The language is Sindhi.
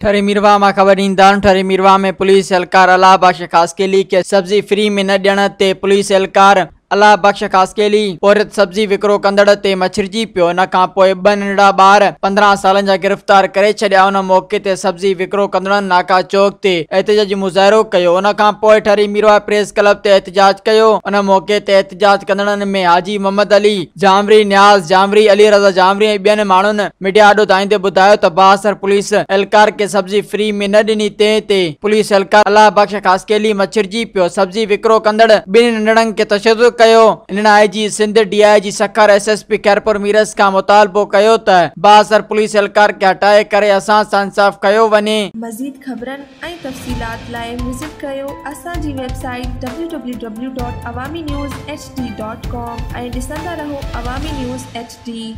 ٺري ميرواهه مان خبر ڏيندا آهيون ٺري ميرواهه ۾ پوليس اهلڪار الله بخش خاصخيلي کي سبزي فري ۾ نه ڏيڻ تي پوليس اهلڪار الله بخش خاصخيلي پورهيت سبزي وڪرو ڪندڙ تي مڇرجي پيو ان کان پوء ٻه ننڍڙا ٻار 15 سالن جا گرفتار ڪري ڇڏيا ان موقعي تي سبزي وڪرو ڪندڙن ناڪا چوڪ تي احتجاجي مظاهرو ڪيو ان کان پوء ٺري ميرواهه پريس ڪلب تي احتجاج ڪيو ان موقعي تي احتجاج ڪندڙن ۾ حاجي محمد علي جانوري، نياز جانوري، علي رضا جانوري ۽ ٻين ماڻهن ميڊيا آڏو دانهيندي ٻڌايو ته بااثر پوليس اهلڪار کي سبزي فري ۾ نه ڏني تنهن تي پوليس اهلڪار الله بخش خاصخيلي مڇرجي پيو سبزي وڪرو ڪندڙ ٻن ننڍڙن کي تشدد ڪيو انهن I G Sindh, D I G Sukkur, S S P Khairpur Mirs کان مطالبو ڪيو ته بااثر پوليس اهلڪار کي هٽائي ڪري اسان سان انصاف ڪيو وڃي. مزيد خبرن ۽ تفصيلات لاء وزٽ ڪريو اسان جي website W W W dot Awami news H D dot com ۽ ڏسندا رهو عوامي نيوز ايڇ ڊي.